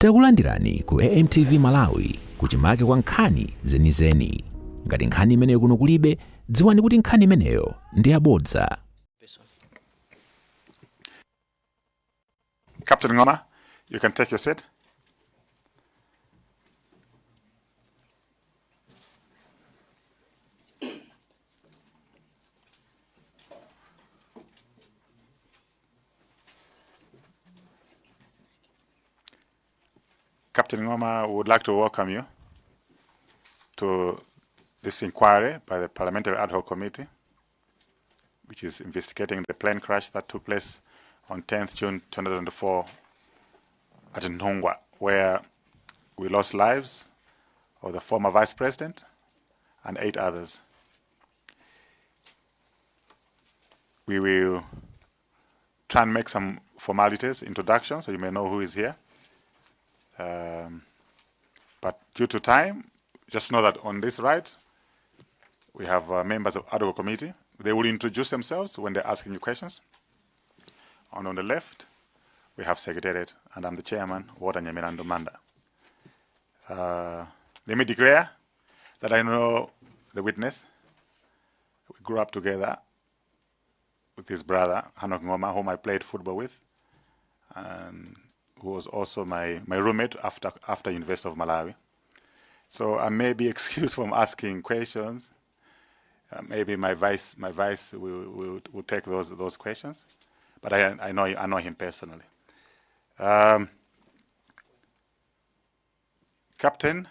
Takulandirani ku AMTV Malawi kuchimake kwa nkhani zenizeni. Ngati nkhani imeneyo kuno kulibe, dziwani kuti nkhani imeneyo ndi yabodza. Captain Ngoma, you can take your seat. Captain Ngoma, we would like to welcome you to this inquiry by the Parliamentary Ad Hoc Committee, which is investigating the plane crash that took place on 10th June 2024 at Nthungwa, where we lost lives of the former vice president and 8 others. We will try and make some formalities, introduction, so you may know who is here. But due to time, just know that on this right, we have members of ad hoc committee. They will introduce themselves when they're asking you questions. And on the left, we have Secretariat, and I'm the chairman, Walter Nyamilandu Manda. Let me declare that I know the witness. We grew up together with his brother, Hanok Ngoma, whom I played football with, and who was also my roommate after University of Malawi. So I may be excused from asking questions. Maybe my vice will take those questions, but I know him personally. Captain,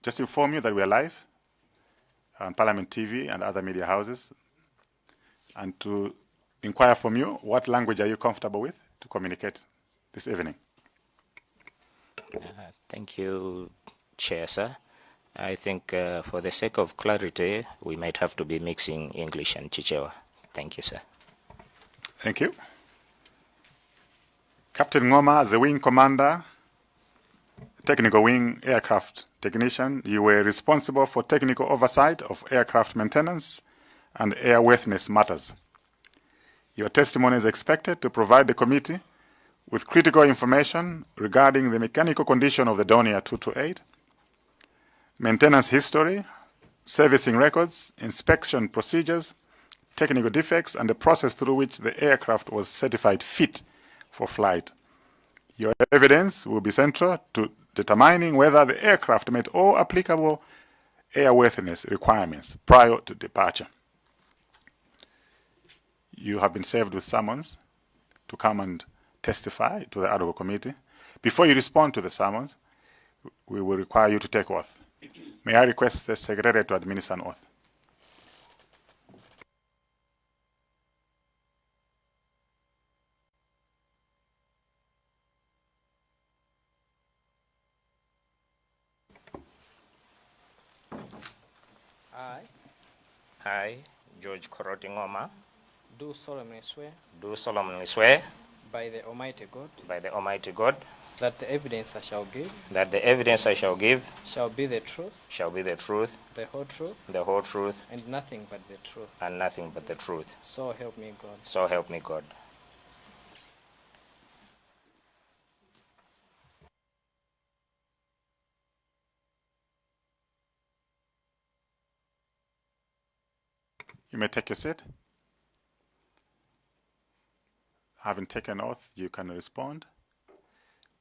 just inform you that we are live on Parliament TV and other media houses, and to inquire from you, what language are you comfortable with to communicate this evening? Thank you, Chair, sir. I think for the sake of clarity, we might have to be mixing English and Chichewa. Thank you, sir. Thank you. Captain Ngoma, as the wing commander, technical wing aircraft technician, you were responsible for technical oversight of aircraft maintenance and airworthiness matters. Your testimony is expected to provide the committee with critical information regarding the mechanical condition of the Dornier 228, maintenance history, servicing records, inspection procedures, technical defects, and the process through which the aircraft was certified fit for flight. Your evidence will be central to determining whether the aircraft met all applicable airworthiness requirements prior to departure. You have been served with summons to come and testify to the ad hoc committee. Before you respond to the summons, we will require you to take oath. May I request the Secretary to administer an oath? I, George Koroti Ngoma, do solemnly swear do solemnly swear by the Almighty God by the Almighty God that the evidence I shall give that the evidence I shall give shall be the truth, shall be the truth, the whole truth, the whole truth, and nothing but the truth. and nothing but the truth. So help me God. So help me God. You may take your seat. Having taken oath, you can respond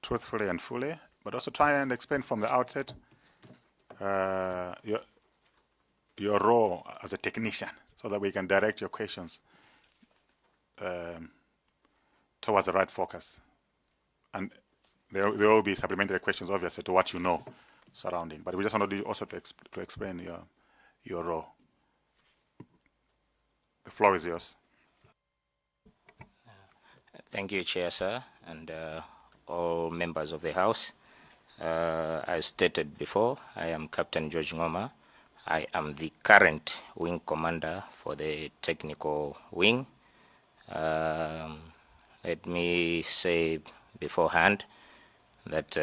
truthfully and fully, but also try and explain from the outset your role as a technician so that we can direct your questions towards the right focus. And there will be supplementary questions, obviously, to what you know surrounding. But we just want to also to explain your role. The floor is yours. Thank you, Chair, sir, and all members of the House. As stated before, I am Captain George Ngoma. I am the current wing commander for the technical wing. Let me say beforehand that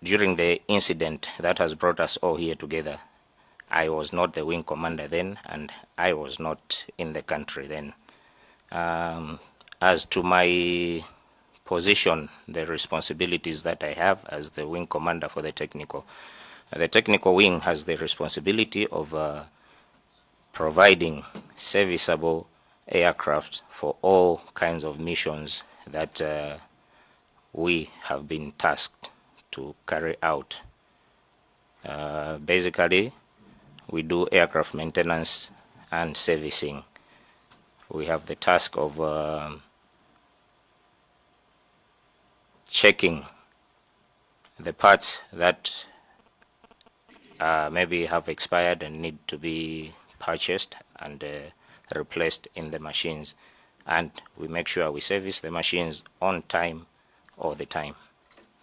during the incident that has brought us all here together, I was not the wing commander then, and I was not in the country then. As to my position the responsibilities that I have as the wing commander for the technical. The technical wing has the responsibility of providing serviceable aircraft for all kinds of missions that we have been tasked to carry out. Basically, we do aircraft maintenance and servicing. We have the task of checking the parts that maybe have expired and need to be purchased and replaced in the machines. And we make sure we service the machines on time all the time.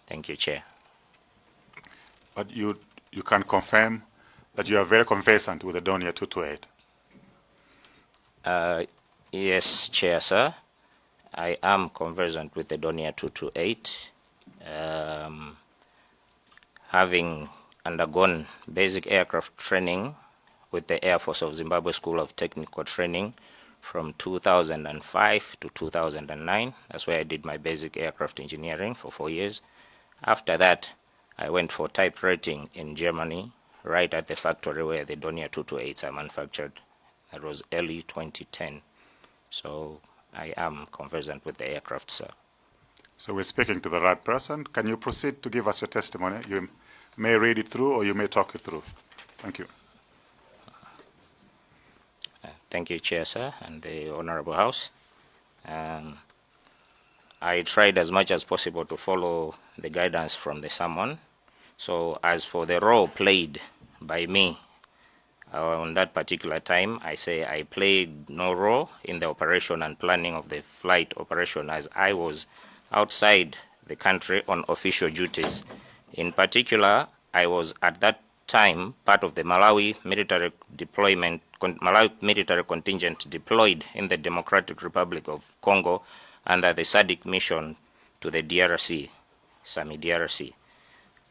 Thank you, Chair. But you can confirm that you are very conversant with the Dornier 228. Yes, Chair, sir. I am conversant with the Dornier 228. Having undergone basic aircraft training with the Air Force of Zimbabwe School of Technical Training from 2005 to 2009. That's where I did my basic aircraft engineering for 4 years. After that, I went for type rating in Germany, right at the factory where the Dornier 228s are manufactured. That was early 2010. So I am conversant with the aircraft, sir. So we're speaking to the right person. Can you proceed to give us your testimony? You may read it through or you may talk it through. Thank you. Thank you, Chair, sir, and the Honorable House. I tried as much as possible to follow the guidance from the summon. So, as for the role played by me on that particular time, I say I played no role in the operation and planning of the flight operation, as I was outside the country on official duties. In particular, I was at that time part of the Malawi military contingent deployed in the Democratic Republic of Congo under the SADC mission to the DRC, SAMIDRC.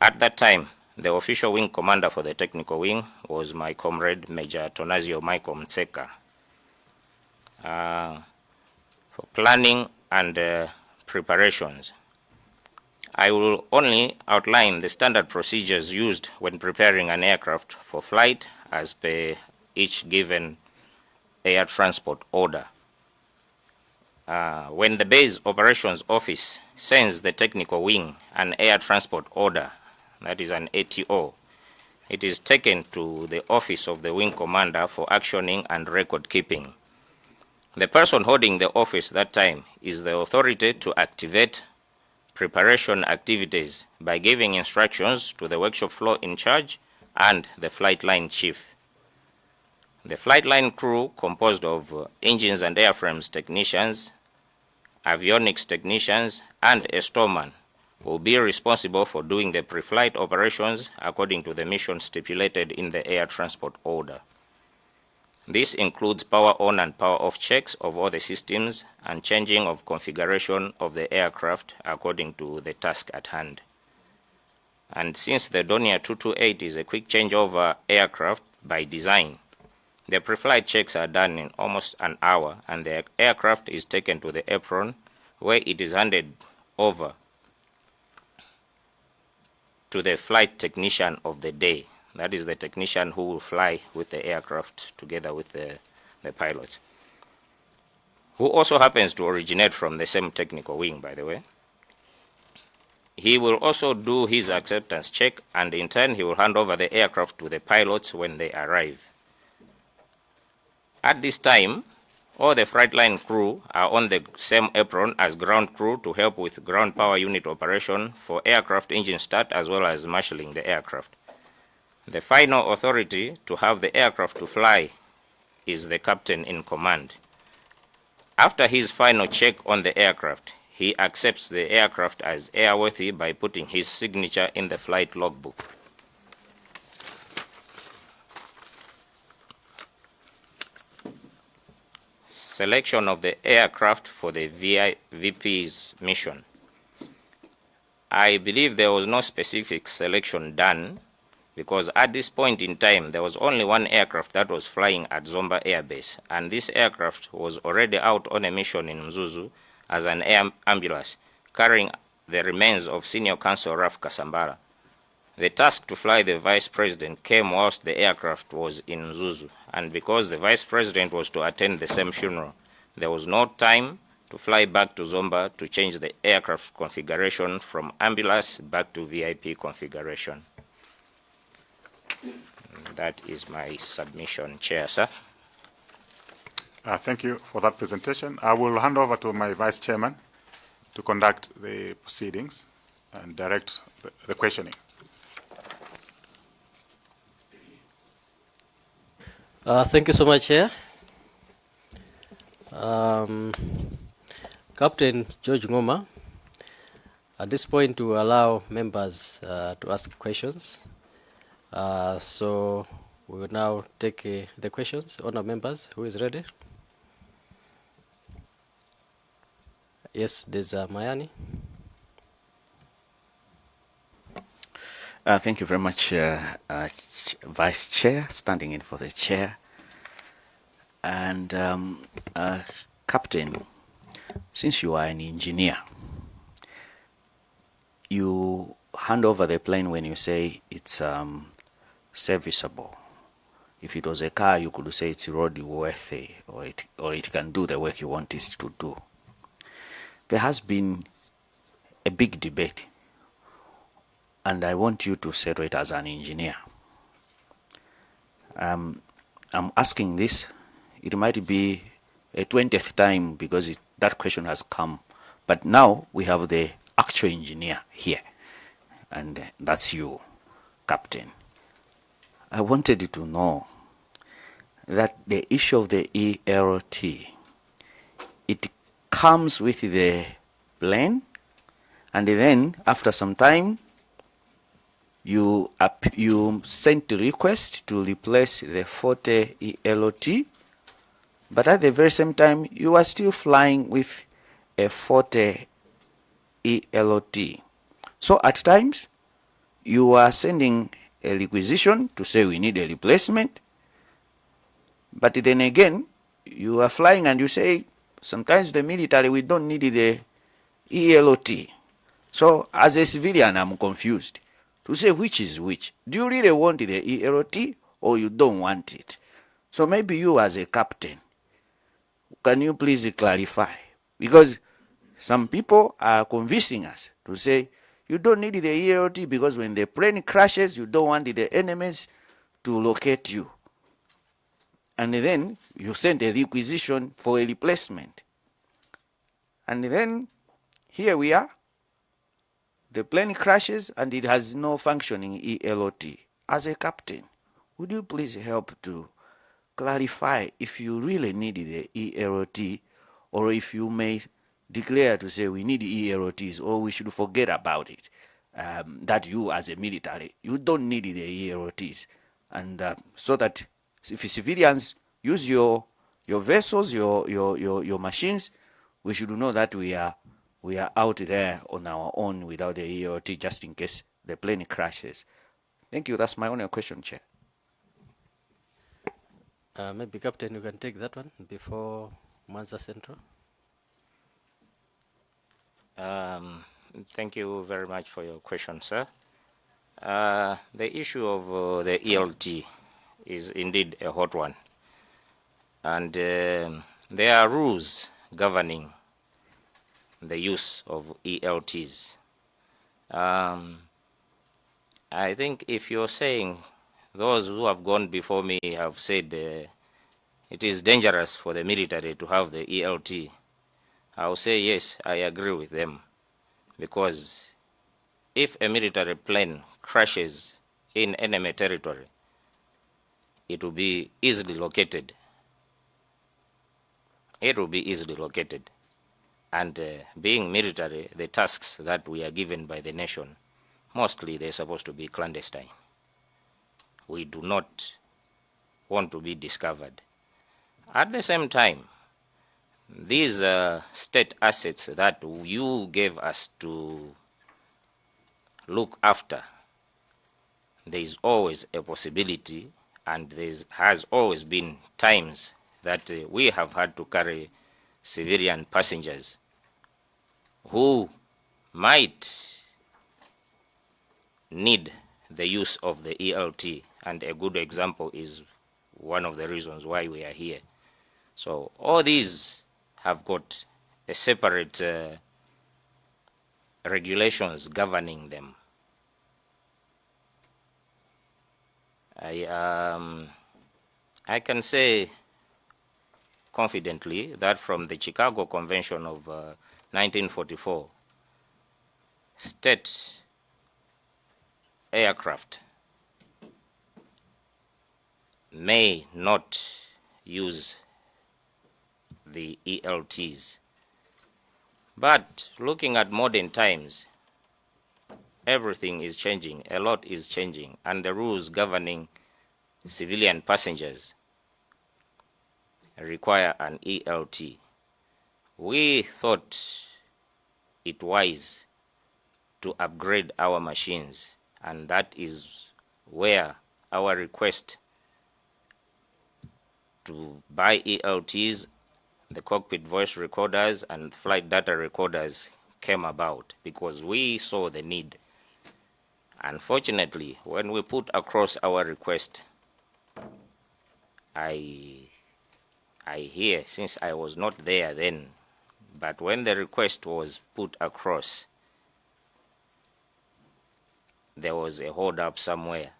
At that time, the official wing commander for the technical wing was my comrade, Major Tonazio Michael Mtseka. For planning and preparations, I will only outline the standard procedures used when preparing an aircraft for flight as per each given air transport order. When the base operations office sends the technical wing an air transport order, that is an ATO, it is taken to the office of the wing commander for actioning and record keeping. The person holding the office that time is the authority to activate preparation activities by giving instructions to the workshop floor in charge and the flight line chief. The flight line crew, composed of engines and airframes technicians, avionics technicians, and a storeman, will be responsible for doing the pre-flight operations according to the mission stipulated in the air transport order. This includes power on and power off checks of all the systems and changing of configuration of the aircraft according to the task at hand. And since the Dornier 228 is a quick changeover aircraft by design, the pre-flight checks are done in almost an hour, and the aircraft is taken to the apron, where it is handed over to the flight technician of the day. That is the technician who will fly with the aircraft together with the pilot, who also happens to originate from the same technical wing, by the way. He will also do his acceptance check, and in turn he will hand over the aircraft to the pilots when they arrive. At this time, all the flight line crew are on the same apron as ground crew to help with ground power unit operation for aircraft engine start, as well as marshalling the aircraft. The final authority to have the aircraft to fly is the captain in command. After his final check on the aircraft, he accepts the aircraft as airworthy by putting his signature in the flight logbook. Selection of the aircraft for the VP's mission. I believe there was no specific selection done, because at this point in time there was only one aircraft that was flying at Zomba Air Base, and this aircraft was already out on a mission in Mzuzu as an air ambulance, carrying the remains of Senior Counsel Ralph Kasambara. The task to fly the Vice President came whilst the aircraft was in Mzuzu, and because the Vice President was to attend the same funeral, there was no time to fly back to Zomba to change the aircraft configuration from ambulance back to VIP configuration. That is my submission, Chair, sir. Thank you for that presentation. I will hand over to my Vice Chairman to conduct the proceedings and direct the questioning. Thank you so much, Chair. Captain George Ngoma, at this point to allow members to ask questions. So we will now take the questions. Honor members, who is ready? Yes, there's Mayani. Thank you very much, Vice Chair, standing in for the Chair. And Captain, since you are an engineer, you hand over the plane when you say it's serviceable. If it was a car, you could say it's roadworthy, or it can do the work you want it to do. There has been a big debate, and I want you to settle it as an engineer. I'm asking this, it might be a 20th time because that question has come. But now we have the actual engineer here, and that's you, Captain. I wanted to know that the issue of the ELT, it comes with the plane, and then after some time, you sent the request to replace the 40 ELT, but at the very same time, you are still flying with a 40 ELT. So at times, you are sending a requisition to say we need a replacement, but then again, you are flying and you say sometimes the military, we don't need the ELT. So as a civilian, I'm confused to say which is which. Do you really want the ELT or you don't want it? So maybe you as a captain, can you please clarify? Because some people are convincing us to say you don't need the ELT because when the plane crashes, you don't want the enemies to locate you. And then you send a requisition for a replacement. And then here we are. The plane crashes and it has no functioning ELT. As a captain, would you please help to clarify if you really need the ELT or if you may declare to say we need ELTs or we should forget about it? That you as a military, you don't need the ELTs. And so that if civilians use your vessels, your machines, we should know that we are out there on our own without the ELT just in case the plane crashes. Thank you. That's my only question, Chair. Maybe Captain, you can take that one before Mwanza Central. Thank you very much for your question, sir. The issue of the ELT is indeed a hot one. And there are rules governing the use of ELTs. I think if you're saying those who have gone before me have said it is dangerous for the military to have the ELT, I'll say yes, I agree with them. Because if a military plane crashes in enemy territory, it will be easily located. It will be easily located. And being military, the tasks that we are given by the nation, mostly they're supposed to be clandestine. We do not want to be discovered. At the same time, these state assets that you gave us to look after, there is always a possibility, and there has always been times that we have had to carry civilian passengers who might need the use of the ELT, and a good example is one of the reasons why we are here. So all these have got a separate regulations governing them. I can say confidently that from the Chicago Convention of 1944, state aircraft may not use the ELTs. But looking at modern times, everything is changing, a lot is changing, and the rules governing civilian passengers require an ELT. We thought it wise to upgrade our machines, and that is where our request to buy ELTs, the cockpit voice recorders, and flight data recorders came about, because we saw the need. Unfortunately, when we put across our request, I hear, since I was not there then, but when the request was put across, there was a hold up somewhere.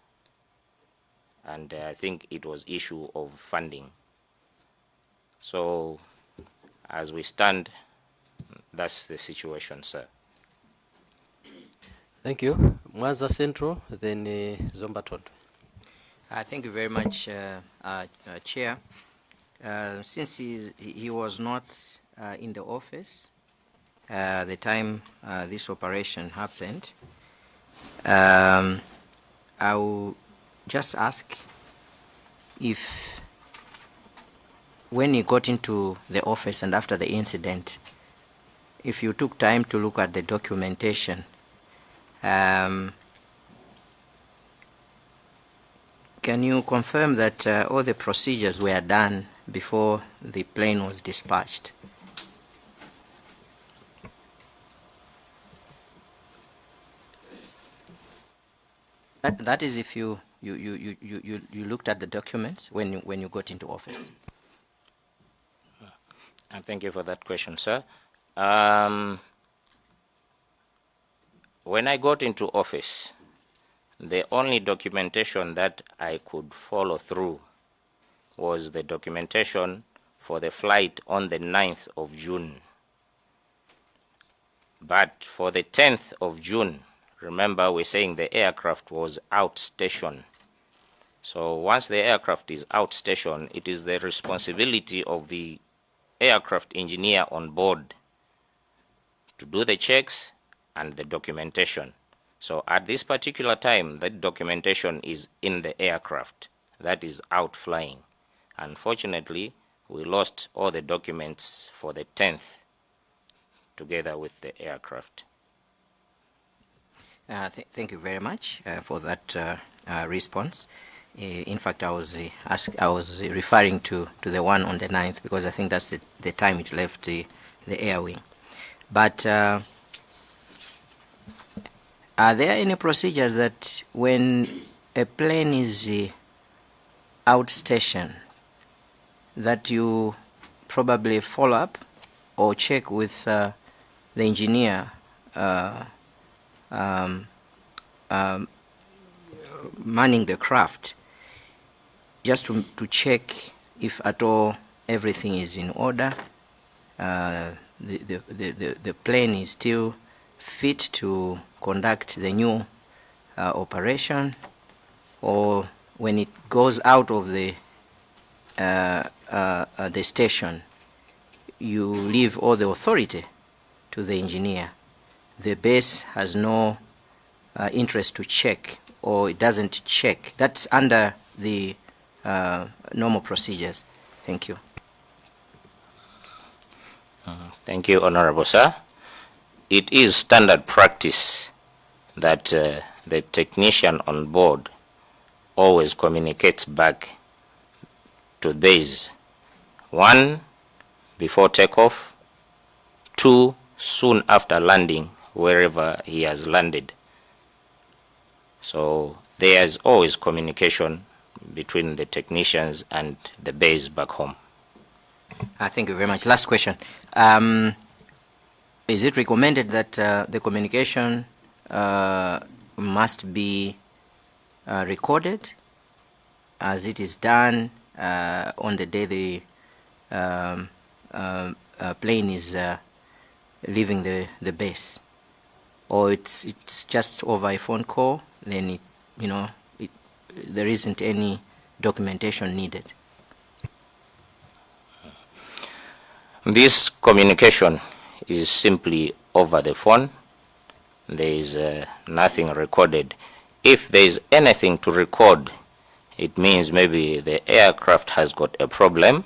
And I think it was issue of funding. So as we stand, that's the situation, sir. Thank you. Mwanza Central, then Zomba Thondwe. Thank you very much, Chair. Since he was not in the office the time this operation happened, I will just ask if when he got into the office and after the incident, if you took time to look at the documentation, can you confirm that all the procedures were done before the plane was dispatched? That is if you looked at the documents when you got into office. And thank you for that question, sir. When I got into office, the only documentation that I could follow through was the documentation for the flight on the 9th of June. But for the 10th of June, remember we're saying the aircraft was outstation. So once the aircraft is outstation, it is the responsibility of the aircraft engineer on board to do the checks and the documentation. So at this particular time, that documentation is in the aircraft that is out flying. Unfortunately, we lost all the documents for the 10th together with the aircraft. Thank you very much for that response. In fact, I was referring to the one on the 9th because I think that's the time it left the air wing. But are there any procedures that when a plane is outstation that you probably follow up or check with the engineer manning the craft just to check if at all everything is in order, the plane is still fit to conduct the new operation, or when it goes out of the station, you leave all the authority to the engineer? The base has no interest to check, or it doesn't check. That's under the normal procedures. Thank you. Thank you, Honorable Sir. It is standard practice that the technician on board always communicates back to base. One, before takeoff. Two, soon after landing. wherever he has landed. So there is always communication between the technicians and the base back home. Thank you very much. Last question. Is it recommended that the communication must be recorded as it is done on the day the plane is leaving the base? Or it's just over a phone call, then it, you know, it, there isn't any documentation needed? This communication is simply over the phone. There is nothing recorded. If there is anything to record, it means maybe the aircraft has got a problem,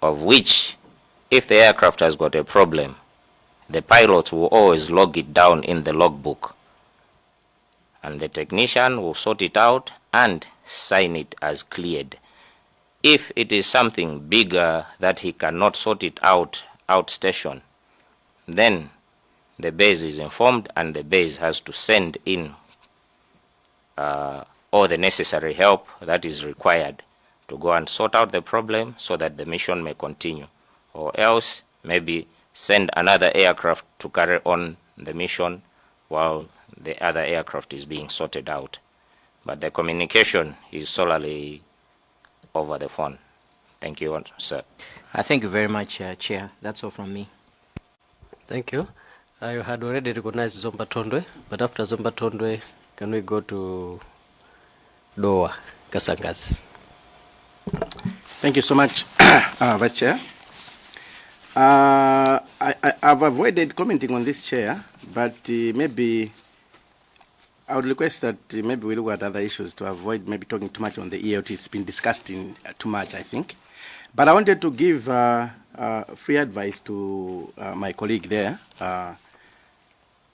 of which, if the aircraft has got a problem, the pilot will always log it down in the logbook. And the technician will sort it out and sign it as cleared. If it is something bigger that he cannot sort it out outstation, then the base is informed and the base has to send in all the necessary help that is required to go and sort out the problem so that the mission may continue, or else maybe send another aircraft to carry on the mission while the other aircraft is being sorted out. But the communication is solely over the phone. Thank you, sir. Thank you very much, Chair. That's all from me. Thank you. I had already recognized Zomba Thondwe, but after Zomba Thondwe, can we go to Dowa Kasangadzi? Thank you so much, Vice Chair. I've avoided commenting on this, Chair, but maybe I would request that maybe we look at other issues to avoid maybe talking too much on the ELT. It's been discussed in too much, I think. But I wanted to give free advice to my colleague there,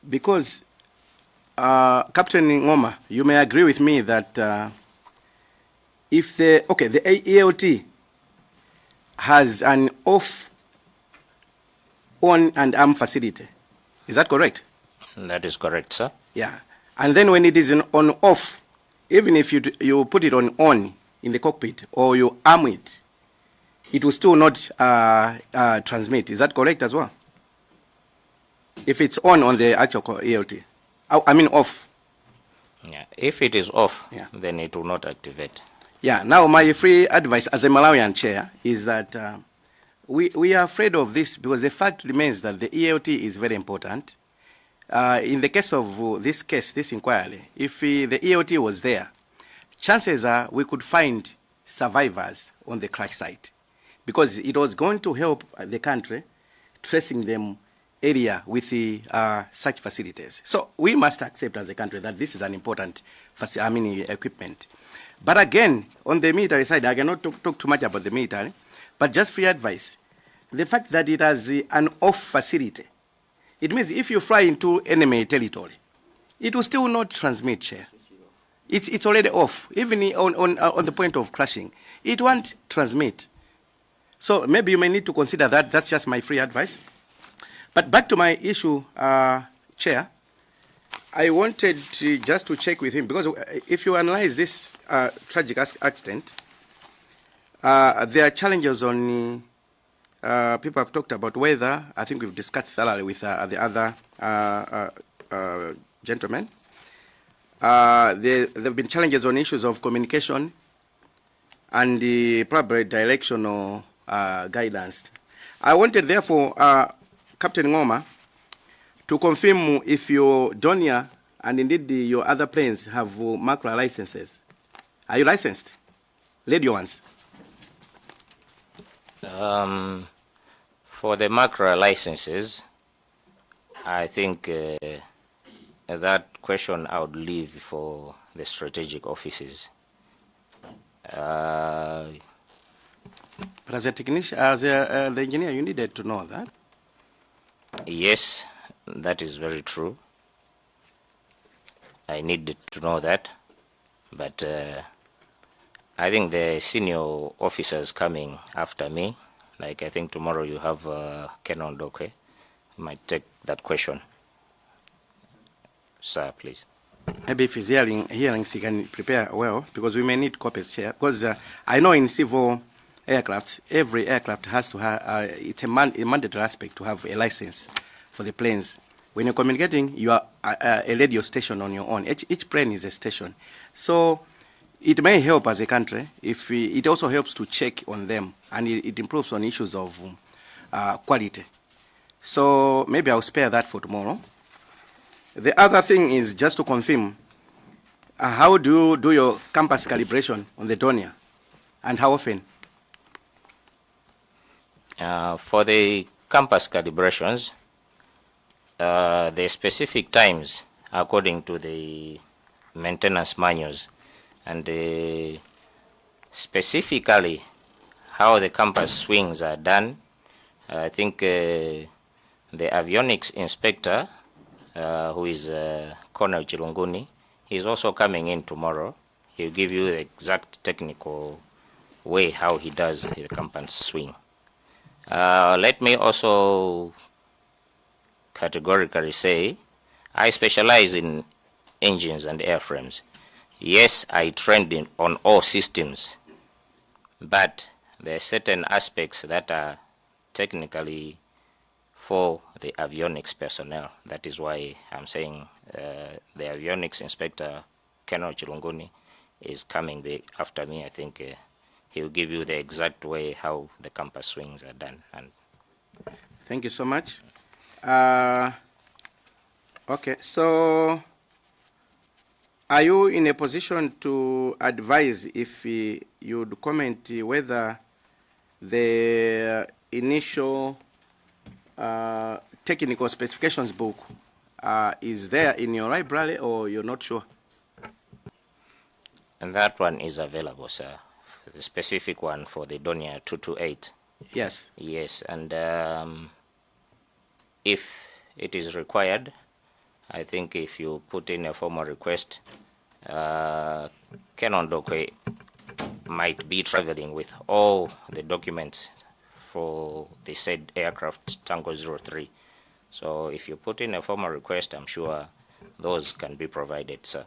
because Captain Ngoma, you may agree with me that if the ELT has an off, on and arm facility. Is that correct? That is correct, sir. Yeah. And then when it is on off, even if you put it on in the cockpit or you arm it, it will still not transmit. Is that correct as well? If it's on the actual ELT. I mean off. Yeah. If it is off, Yeah. then it will not activate. Yeah. Now, my free advice as a Malawian, Chair, is that we are afraid of this because the fact remains that the ELT is very important. In the case of this case, this inquiry, if the ELT was there, chances are we could find survivors on the crash site because it was going to help the country tracing them area with the such facilities. So we must accept as a country that this is an important I mean, equipment. But again, on the military side, I cannot talk too much about the military, but just free advice. The fact that it has an off facility, it means if you fly into enemy territory, it will still not transmit, Chair. It's already off, even on the point of crashing. It won't transmit. So maybe you may need to consider that. That's just my free advice. But back to my issue, Chair, I wanted to just to check with him, because if you analyze this tragic accident, there are challenges on, people have talked about weather. I think we've discussed thoroughly with the other gentlemen. There have been challenges on issues of communication and the probably directional guidance. I wanted, therefore, Captain Ngoma to confirm if your Dornier and indeed your other planes have MACRA licenses. Are you licensed? Radio ones. For the MACRA licenses, I think that question I would leave for the strategic offices. But as a technician, as the engineer, you needed to know that. Yes, that is very true. I needed to know that, but I think the senior officers coming after me, like I think tomorrow you have Kenon Doke. Might take that question. Sir, please. Maybe if he's hearing, he can prepare well, because we may need copies, Chair. Because I know in civil aircrafts, every aircraft has to have, it's a mandatory aspect to have a license for the planes. When you're communicating, you are a radio station on your own. Each plane is a station. So it may help as a country if it also helps to check on them, and it improves on issues of quality. So maybe I'll spare that for tomorrow. The other thing is just to confirm, how do you do your compass calibration on the Dornier, and how often? For the compass calibrations, the specific times according to the maintenance manuals, and specifically how the compass swings are done, I think the avionics inspector, who is Colonel Chilunguni, he's also coming in tomorrow. He'll give you the exact technical way how he does the compass swing. Let me also categorically say I specialize in engines and airframes. Yes, I trained on all systems, but there are certain aspects that are technically for the avionics personnel. That is why I'm saying the avionics inspector, Colonel Chilunguni, is coming after me. I think he'll give you the exact way how the compass swings are done. And Thank you so much. Okay, so are you in a position to advise if you'd comment whether the initial technical specifications book is there in your library, or you're not sure? And that one is available, sir. The specific one for the Dornier 228. Yes. Yes, and if it is required, I think if you put in a formal request, Kenon Dokwe might be traveling with all the documents for the said aircraft Tango 03. So if you put in a formal request, I'm sure those can be provided, sir.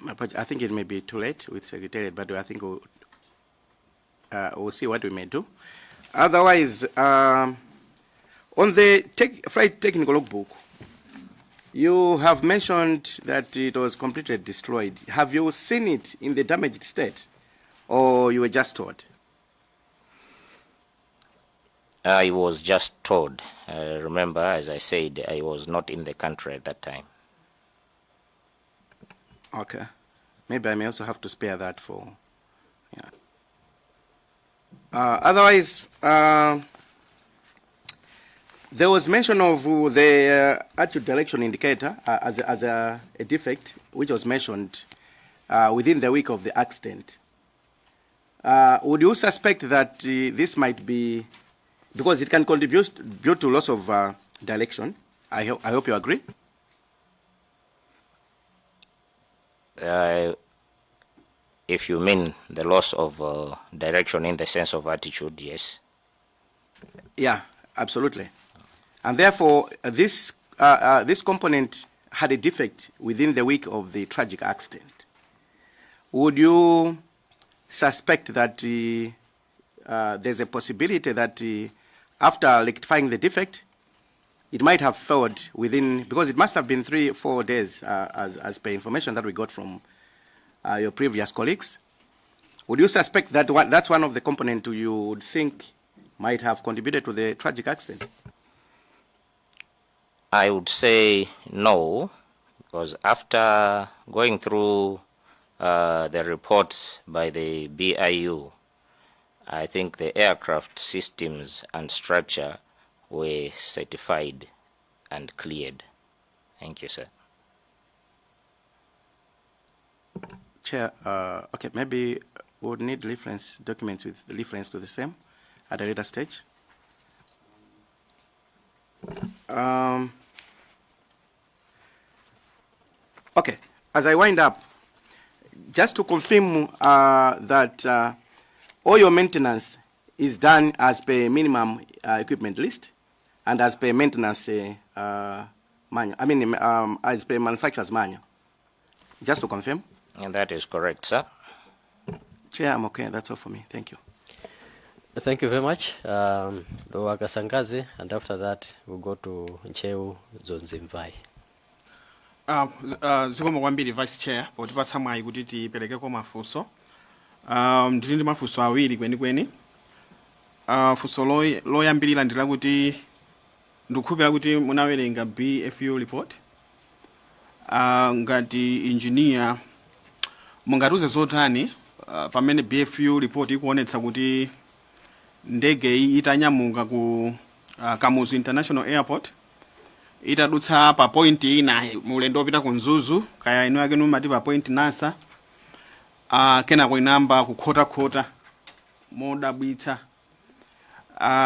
I think it may be too late with Secretariat, but I think we'll see what we may do. Otherwise, on the flight technical logbook, you have mentioned that it was completely destroyed. Have you seen it in the damaged state, or you were just told? I was just told. Remember, as I said, I was not in the country at that time. Okay. Maybe I may also have to spare that for, yeah. Otherwise, there was mention of the attitude direction indicator as a defect, which was mentioned within the week of the accident. Would you suspect that this might be, because it can contribute due to loss of direction? I hope you agree. If you mean the loss of direction in the sense of attitude, yes. Yeah, absolutely. And therefore, this component had a defect within the week of the tragic accident. Would you suspect that there's a possibility that after rectifying the defect, it might have failed within, because it must have been 3, 4 days as per information that we got from your previous colleagues? Would you suspect that that's one of the components you would think might have contributed to the tragic accident? I would say no, because after going through the reports by the BIU, I think the aircraft systems and structure were certified and cleared. Thank you, sir. Chair, okay, maybe we would need reference documents with reference to the same at a later stage. Okay, as I wind up, just to confirm that all your maintenance is done as per minimum equipment list. And as per maintenance manual, I mean, as per manufacturer's manual. Just to confirm. And that is correct, sir. Chair, I'm okay. That's all for me. Thank you. Thank you very much. Dowa Kasangazi, and after that we'll go to Ntcheu Dzonzi Mvai. Zikomo kwambiri, Vice Chair, potipatsa mwayi kuti tiperekeko mafunso. Ndili ndi mafunso awiri kwenikweni. Funso loyambirira ndi lakuti ndikukhulupirira kuti munawerenga BFU report. Ngati engineer, mungatiuze zotani pamene BFU report ikuonetsa kuti ndege iyi itanyamuka ku Kamuzu International Airport, itadutsa pa point ina mulendo wopita ku Mzuzu, kaya inu yake numati pa point nasa, kenako inayamba kukhotakhota modabwitsa,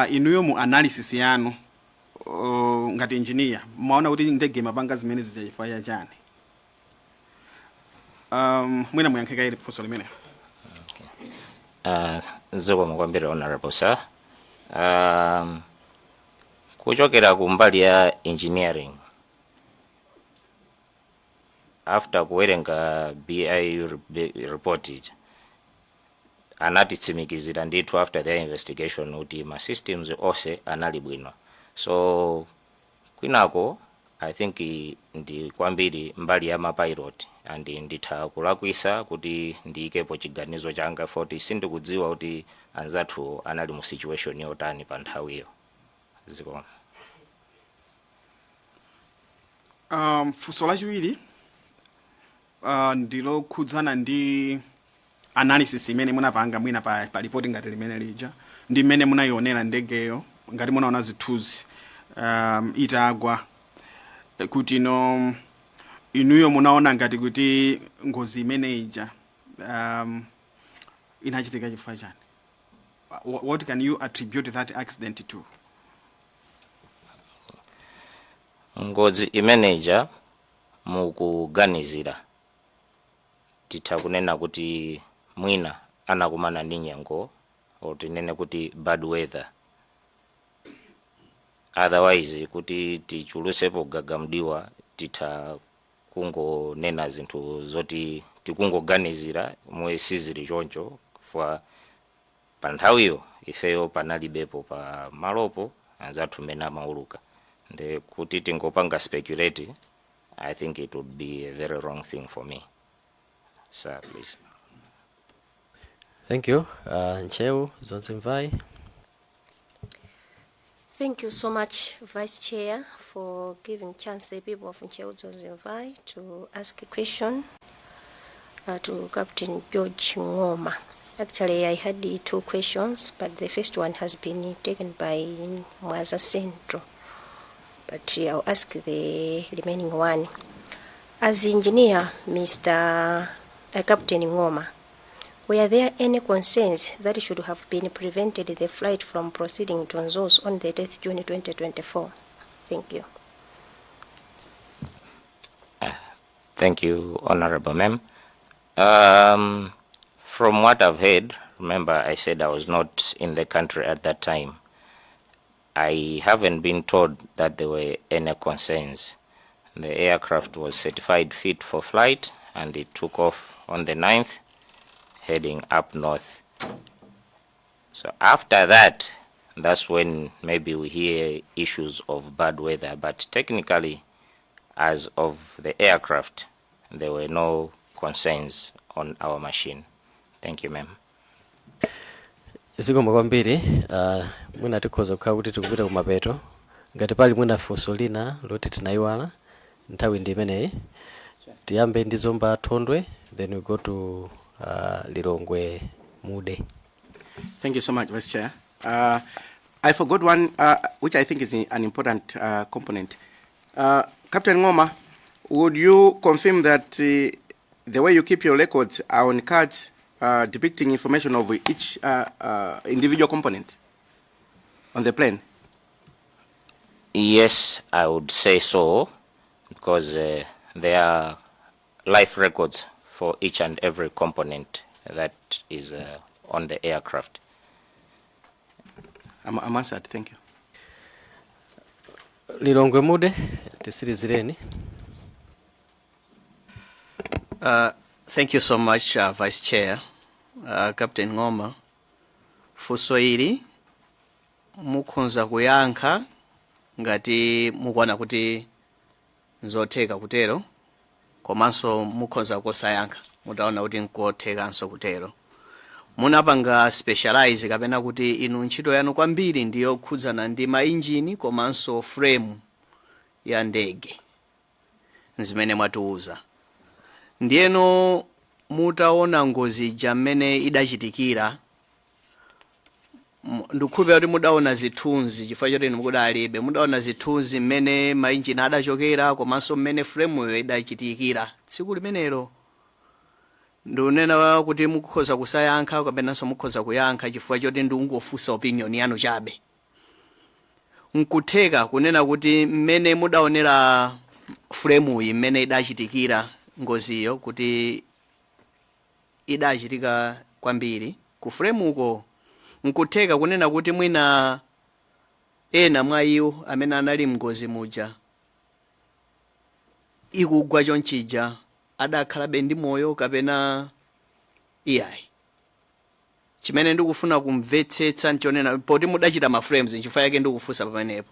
inuyo mu analysis yanu ngati engineer maona kuti ndege imapanga zimene zija chifukwa chani? Mwina muyankhe kaye funso limene. Zikomo kwambiri, Honorable sir. Kuchokera ku mbali ya engineering, after kuwerenga BIU report ija, anatitsimikizira ndithu after their investigation kuti ma systems onse anali bwino. So kwinako I think ndi kwambiri mbali ya mapilot, and nditha kulakwisa kuti ndiyikepo chiganizo changa poti sindikudziwa kuti anzathu anali mu situation yotani pa nthawiyo. Zikomo. Funso lachiwiri ndilokhudzana ndi analysis imene munapanga mwina pa report ngati limene lija, ndi mmene munayionera ndegeyo, ngati munaona zithunzi itagwa, kuti no inuyo munaona ngati kuti ngozi imene ija inachitika chifukwa chani? What can you attribute that accident to? Ngozi imeneja, mukuganizira, titha kunena kuti mwina anakumana ndi nyengo, or tinene kuti bad weather. Otherwise kuti tichulusepo gagamdiwa, titha kungonena zinthu zoti tikungoganizira mwe sizili choncho, chifukwa pa nthawiyo ifeyo panalibepo pa malopo anzathu mmene amauluka. Nde kuti tingopanga speculate, I think it would be a very wrong thing for me, sir, please. Thank you. Ntcheu Dzonzi Mvai. Thank you so much, Vice Chair, for giving chance the people of Ntcheu Dzonzi Mvai to ask a question to Captain George Ngoma. Actually, I had the two questions, but the first one has been taken by Mwanza Central. But I'll ask the remaining one. As engineer, Mr. Captain Ngoma, were there any concerns that should have been prevented the flight from proceeding to Mzuzu on the 10th June 2024? Thank you. Thank you, Honorable Ma'am. From what I've heard, remember I said I was not in the country at that time. I haven't been told that there were any concerns. The aircraft was certified fit for flight and it took off on the 9th, heading up north. So after that, that's when maybe we hear issues of bad weather. But technically, as of the aircraft, there were no concerns on our machine. Thank you, ma'am. Zikomo kwambiri. Mwina tikhoza kukhala kuti tikupita kumapeto. Ngati pali mwina funso lina loti tinayiwala, nthawi ndi imeneyi. Tiyambe ndi Zomba Thondwe, then we go to Lilongwe Mude. Thank you so much, Vice Chair. I forgot one, which I think is an important component. Captain Ngoma, would you confirm that the way you keep your records are on cards depicting information of each individual component on the plane? Yes, I would say so, because there are life records for each and every component that is on the aircraft. I'm answered. Thank you. Lilongwe Mude, tisirizireni. Thank you so much, Vice Chair. Captain Ngoma, funso ili mukhoza kuyankha ngati mukuona kuti nzotheka kutero, komanso mukhoza kosayankha mutaona kuti nkothekanso kutero. Munapanga specialize kapena kuti inu ntchito yanu kwambiri ndiyokhudzana ndi mainjini komanso frame ya ndege, zimene mwatiuza. Ndiyeno mutaona ngozi ija mmene idachitikira, ndikukhulupirira kuti mudaona zithunzi, chifukwa choti inu mukudalibe, mudaona zithunzi mmene mainjini adachokera komanso mmene frameyo idachitikira tsiku limenelo. Ndikunena kuti mukhoza kusayankha kapenanso mukhoza kuyankha, chifukwa choti ndikungofunsa opinion yanu chabe. Nkutheka kunena kuti mmene mudaonera frameyi mmene idachitikira ngoziyo, kuti idachitika kwambiri ku frameuko, nkutheka kunena kuti mwina ena mwa iwo amene anali mngozi muja ikugwa chonchija adakhalabe ndi moyo kapena iyayi? Chimene ndikufuna kumvetsetsa nchonena poti mudachita ma frames, nchifukwa yake ndikufunsa pamenepo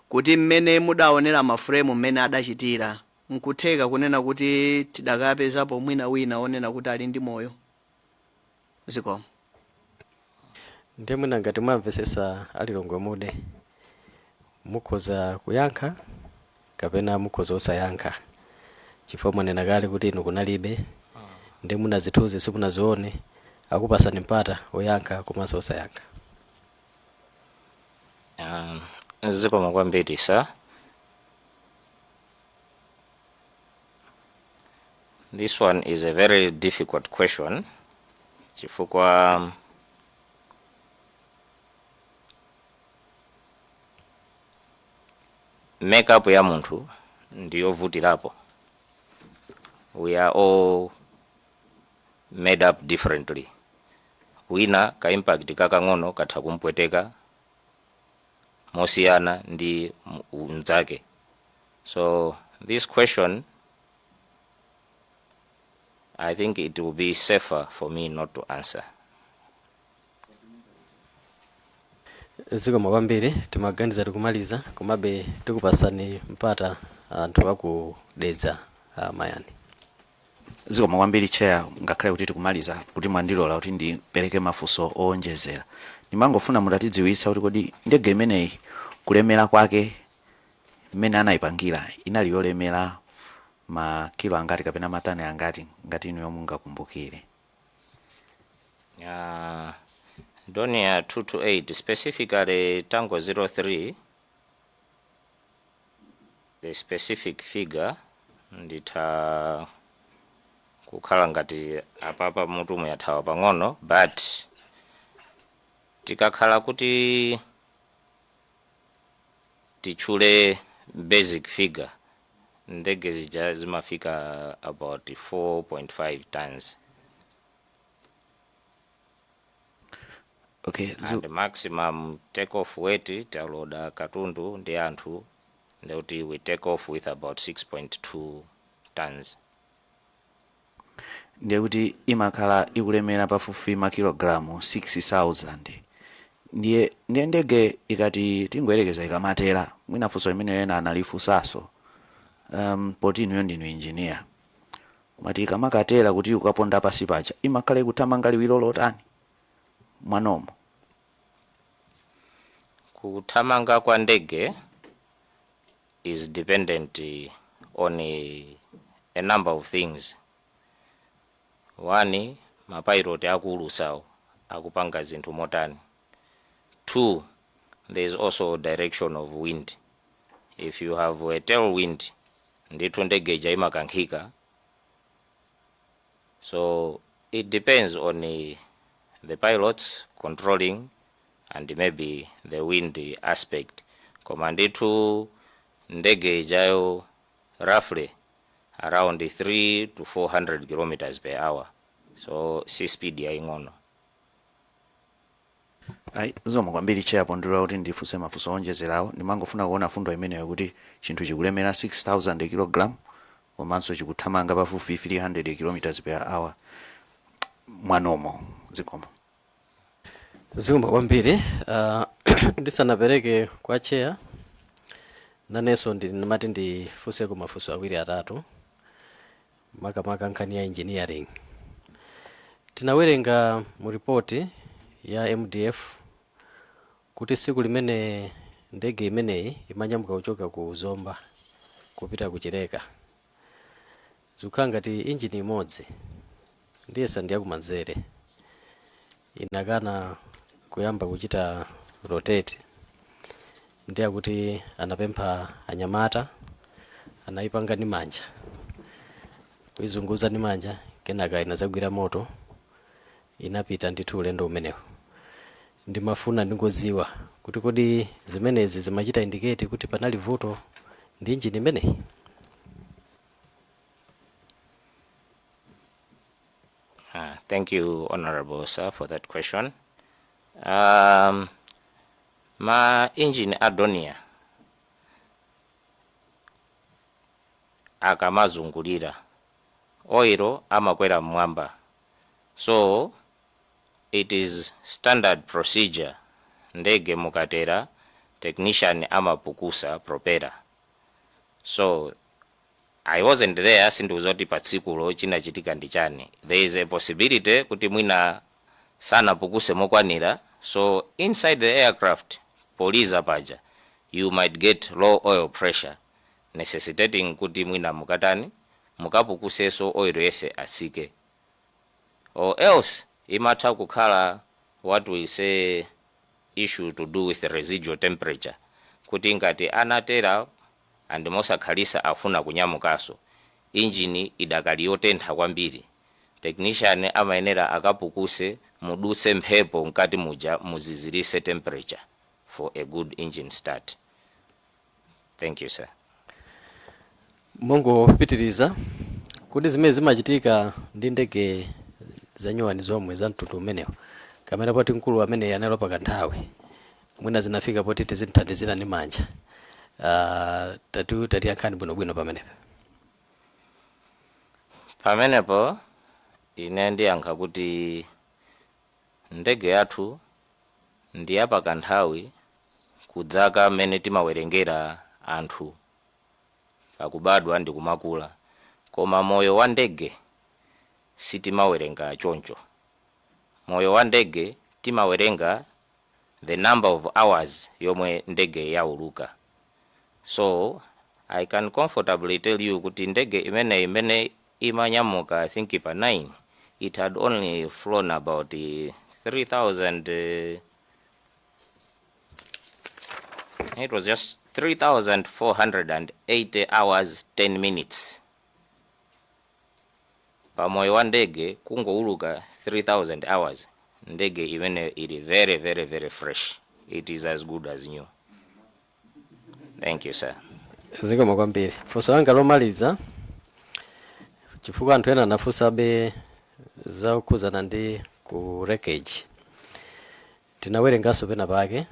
kuti mmene mudaonera ma frame mmene adachitira, nkutheka kunena kuti tidakapezapo mwina wina onena kuti ali ndi moyo? Zikomo. Ndiye mwina ngati mwamvetsetsa a Lilongwe Mude, mukhoza kuyankha kapena mukhoza osayankha, chifukwa mwanena kale kuti inu kunalibe, ndi muna zithunzi simunazione. Akupasani mpata oyankha komanso osayankha. Zikomo kwambiri, sir. This one is a very difficult question chifukwa makeup ya munthu ndiyovutirapo. We are all made up differently. Wina ka impact kakang'ono katha kumpweteka mosiyana ndi mnzake. So this question, I think it will be safer for me not to answer. Zikomo kwambiri. Timaganiza tikumaliza, komabe tikupasani mpata anthu akudedza, Mayani. Zikomo kwambiri, Chair. Ngakhale kuti tikumaliza, kuti mwandilola kuti ndipereke mafunso owonjezera, ndimangofuna mutatidziwitsa kuti kodi ndege imeneyi kulemera kwake mmene anayipangira inali yolemera makilo angati kapena matani angati, ngati inuyo mungakumbukire? Dornier 228, specifically Tango 03, the specific figure nditha kukhala ngati apapa mutu muyathawa pang'ono, but tikakhala kuti titchule basic figure, ndege zija zimafika about 4.5 tons. And maximum take off weight, taloda katundu ndi anthu, ndekuti we take off with about 6.2 tons. Ndiye kuti imakhala ikulemera pafupifupi makilogalamu 6000. Ndiye ndege ikati, tingoyerekeza, ikamatera, mwina funso limene ena analifunsanso, poti inuyo ndinu engineer, mati ikamakatera kuti ukaponda pasi paja, imakhala ikuthamanga liwiro lotani mwanomo? Kuthamanga kwa ndege is dependent on a number of things. One, mapilot akuulusawo akupanga zinthu motani. Two, there is also direction of wind. If you have a tailwind, ndithu ndege ija imakankhika. So it depends on the pilots controlling and maybe the wind aspect. Koma ndithu ndege ijayo roughly around 3 to 400 kilometers per hour, so si speed yaying'ono. Ayi, zikomo kwambiri, Chair, pondilola kuti ndifunse mafunso onjezerawo. Ndimangofuna kuona fundo imeneyo kuti chinthu chikulemera 6000 kg komanso chikuthamanga pafupi 300 km per hour mwanomo. Zikomo. Zikomo kwambiri. Ndisanapereke kwa Chair, nanenso ndimati ndifunseko mafunso awiri atatu, makamaka nkhani ya engineering. Tinawerenga mu ripoti ya MDF kuti tsiku limene ndege imeneyi imanyamuka kuchoka ku Zomba kupita ku Chileka, zikukhala ngati injini imodzi, ndiyesa ndiyakumanzere, inakana kuyamba kuchita rotate. Ndiye kuti anapempha anyamata, anayipanga ndi manja, kuizunguza ndi manja, kenaka inazagwira moto, inapita ndithu ulendo umenewo. Ndimafuna ndingodziwa kuti kodi zimenezi zimachita indicate kuti panali vuto ndi injini imeneyi? Thank you, Honorable Sir, for that question. Ma engine a Dornier akamazungulira, oil amakwera mmwamba, so it is standard procedure, ndege mukatera, technician amapukusa propeller. So I wasn't there, sindikudziwa kuti pa tsikulo chinachitika ndi chani. There is a possibility kuti mwina sanapukuse mokwanira, so inside the aircraft poliza paja you might get low oil pressure, necessitating kuti mwina mukatani, mukapukuseso oil yese atsike, or else imatha kukhala what we say issue to do with residual temperature, kuti ngati anatera and mosakhalisa afuna kunyamukaso, injini idakali yotentha kwambiri, technician amayenera akapukuse, mudutse mphepo mkati muja, muzizirise temperature for a good engine start. Thank you, sir. Mongopitiriza, kuti zimene zimachitika ndi ndege zanyuwani zomwe za mtundu umenewo, kamene poti mkulu amene anali pakanthawi, mwina zinafika poti tizithandizira ndi manja? Tatiyankhani bwinobwino pamenepo. Pamenepo ine ndiyankha kuti ndege yathu ndi yapakanthawi kudzaka mmene timawerengera anthu pakubadwa ndi kumakula, koma moyo wa ndege sitimawerenga choncho. Moyo wa ndege timawerenga the number of hours yomwe ndege yauluka. So I can comfortably tell you kuti ndege imeneyi, imene imanyamuka, I think pa 9, it had only flown about 3000, it was just 3480 hours 10 minutes. Pamoyo wa ndege, kungouluka 3000 hours, ndege imeneyo ili very, very, very fresh. It is as good as new. Thank you, sir. Zikomo kwambiri. Funso langa lomaliza, chifukwa anthu ena anafunsabe zakukhuzana ndi ku wreckage, tinawerenganso pena pake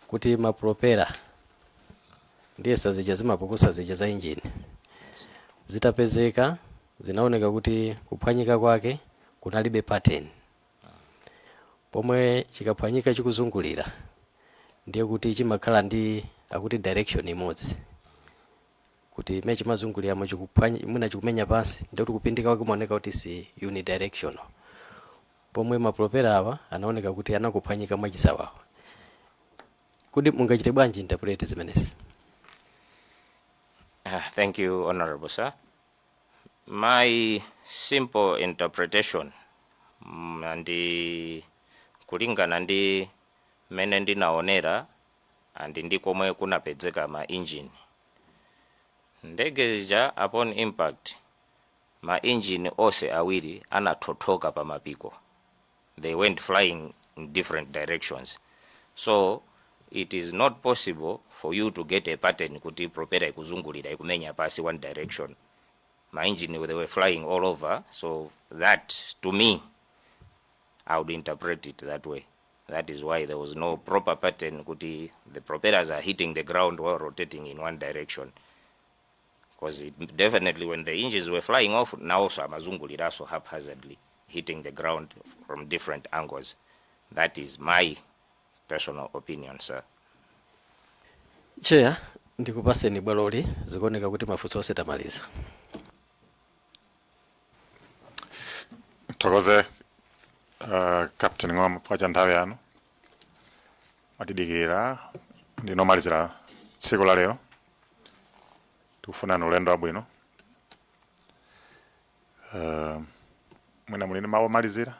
kuti ma propeller, ndiyesa zija zimapukusa zija za injini, zitapezeka zinaoneka kuti kuphwanyika kwake kunalibe pattern, pomwe chikaphwanyika chikuzungulira ndiye kuti chimakhala ndi akuti direction imodzi, kuti imene chimazunguliramo chikuphwanya, mwina chikumenya pansi, ndiye kuti kupindika kwake kumaoneka kuti si unidirectional, pomwe ma propeller awa anaoneka kuti anakuphwanyika mwachisawawa. Kuti mungachite bwanji interpret zimenezi? Thank you, Honorable Sir. My simple interpretation, ndi kulingana ndi mmene ndinaonera and ndi komwe kunapezeka ma engine. Ndege zija upon impact, ma engine onse awiri anathothoka pa mapiko. They went flying in different directions. So it is not possible for you to get a pattern kuti propeller ikuzungulira ikumenya pasi one direction. Ma engine, they were flying all over. So that, to me, I would interpret it that way. That is why there was no proper pattern kuti the propellers are hitting the ground while rotating in one direction. Because definitely when the engines were flying off, now also amazunguliraso haphazardly, hitting the ground from different angles. That is my personal opinion, sir. Chair, ndikupaseni bwaloli, zikuoneka kuti mafunso onse tamaliza. Thokoze Captain Ng'oma chifukwa cha nthawi yanu mwatidikira ndinomalizira tsiku la lero. Tikufunani ulendo wabwino. Mwina muli ndi mawu omalizira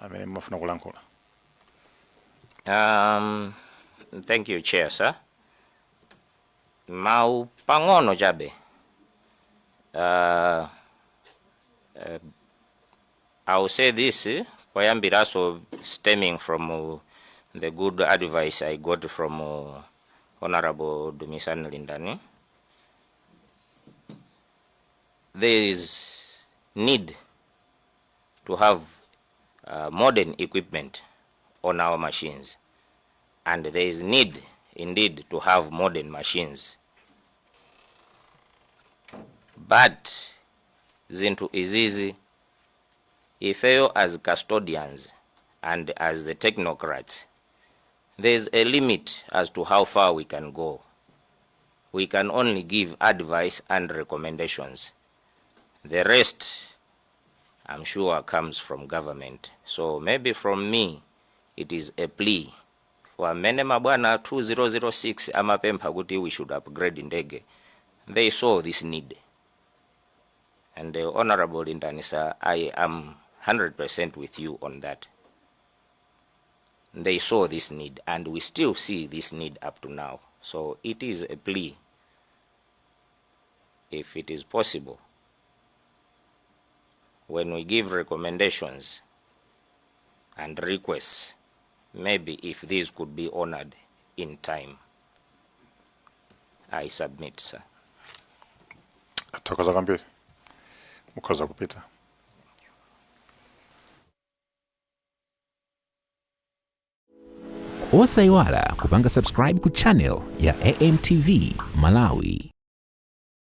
amene mumafuna kulankhula? Thank you, Chair, sir. Mawu pang'ono chabe. I will say this, poyambiraso stemming from the good advice I got from Honorable Dumisani Lindani. There is need to have modern equipment on our machines, and there is need indeed to have modern machines, but zinthu izizi ifeyo as custodians and as the technocrats, there is a limit as to how far we can go. We can only give advice and recommendations. The rest, I'm sure, comes from government. So maybe from me, it is a plea for amene mabwana 2006 amapempha kuti we should upgrade ndege. They saw this need. And Honorable Lindani sir, I am 100% with you on that. They saw this need, and we still see this need up to now. So it is a plea, if it is possible, when we give recommendations and requests, maybe if these could be honored in time. I submit, sir. Thokoza kwambiri, mukhoza kupita. Osayiwala kupanga subscribe ku channel ya AMTV Malawi.